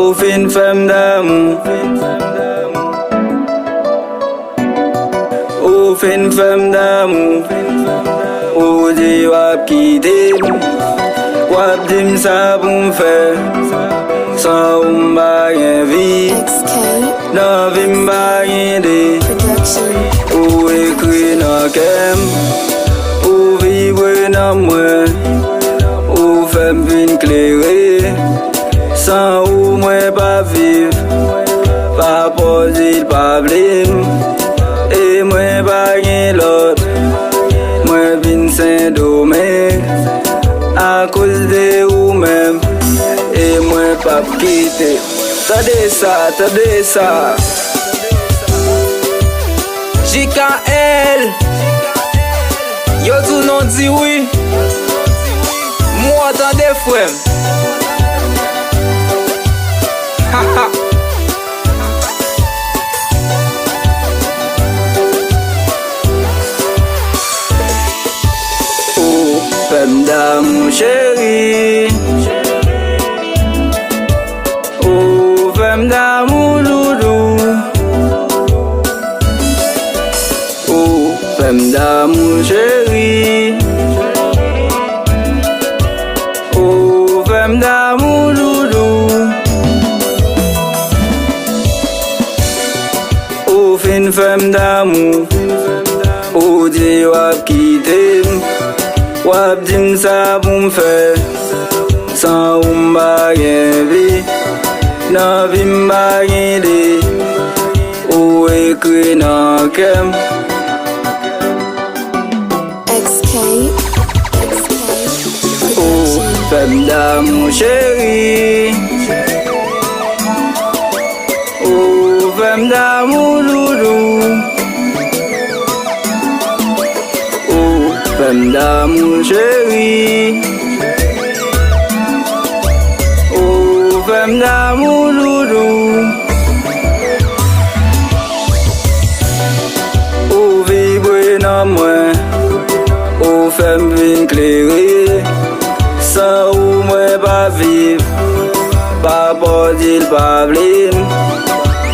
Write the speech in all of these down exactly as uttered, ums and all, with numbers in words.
Ou fin fè m damou. Ou fin fè m damou. Ou di w ap kite m. W ap di m sa pou m fè. San ou m pa gen vi. Nan vi m pa gen de. Ou ekri nan kè m. Ou vibre nan mwen. Ou fè m vin klere. San ou mwen p ap viv. Pa pòz il pa vle m. E mwen pa gen lòt. Mwen vin Sendomeng akoz de ou menm. E mwen p ap kite. Tande sa, tande sa. J K L. Yo di w non di wi. Mwen tande frè m. Ou fè m damou cheri. Ou fè m damou doudou. Ou fè m damou cheri. Ou fè m damou doudou. Ou fin fè m damou. Ou di w ap kite m. W ap di m sa pou m fè. San ou m pa gen vi. Nan vi m pa gen de. Ou ekri nan kè m. X K, X K. Ou fè m damou cheri. Ou fè m damou doudou. Ou fè m damou cheri. Ou fè m damou doudou. Ou vibre nan mwen. Ou fè m vin klere. San ou mwen pa viv. Pa pòz il pa vle m.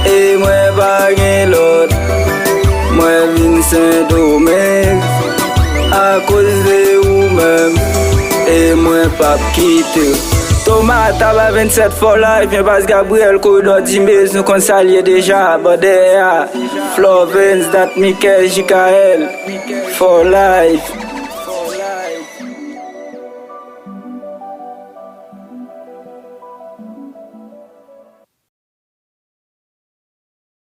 E mwen pa gen lòt. Mwen vin Sendomeng akoz de ou menm. E mwen p ap kite w. Thomas Taba vennsèt for life, men baz Gabriel koridò Dimez, nou konn sa l ye deja, bò dèyè a. Florvens, Dat Mikel, J K L, for life.